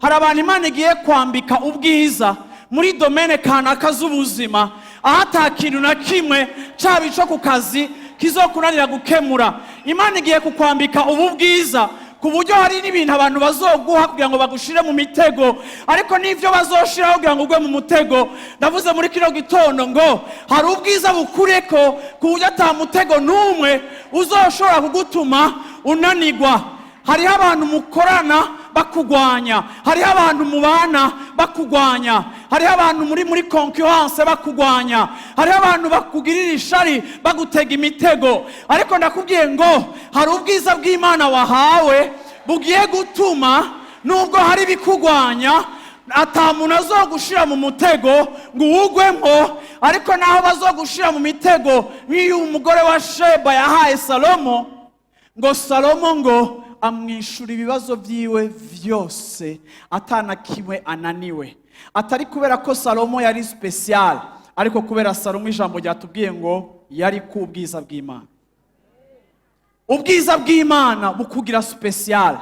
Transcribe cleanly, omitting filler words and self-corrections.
Hari abantu Imana igiye kwambika ubwiza muri domaine kanaka z'ubuzima, aho ata kintu na kimwe, caba ico ku kazi, kizokunanira gukemura. Imana igiye kukwambika ubu bwiza ku buryo hari n'ibintu abantu bazoguha kugira ngo bagushire mu mitego, ariko n'ivyo bazoshiraho kugira ngo ugwe mu mutego. Ndavuze muri kino gitondo ngo hari ubwiza bukureko ku buryo ata mutego n'umwe uzoshobora kugutuma unanigwa. Hariho abantu mukorana bakugwanya, hariho abantu mubana bakugwanya, hariho abantu muri concurrence bakugwanya, hariho abantu bakugirira ishari, bagutega imitego, ariko ndakubwiye ngo hari ubwiza bw'Imana wahawe bugiye gutuma nubwo hari ibikugwanya, ata muntu azogushira mu mutego ngo uwugwemo. Ariko naho bazogushira mu mitego nk'iyo umugore wa Sheba yahaye Salomo, ngo Salomo ngo amwishura ibibazo byiwe vyose atana kimwe ananiwe, atari kubera ko Salomo yari spécial, ariko kubera Salomo, ijambo ryatubwiye ngo yari ku bwiza bw'Imana. Ubwiza bw'Imana bukugira spécial.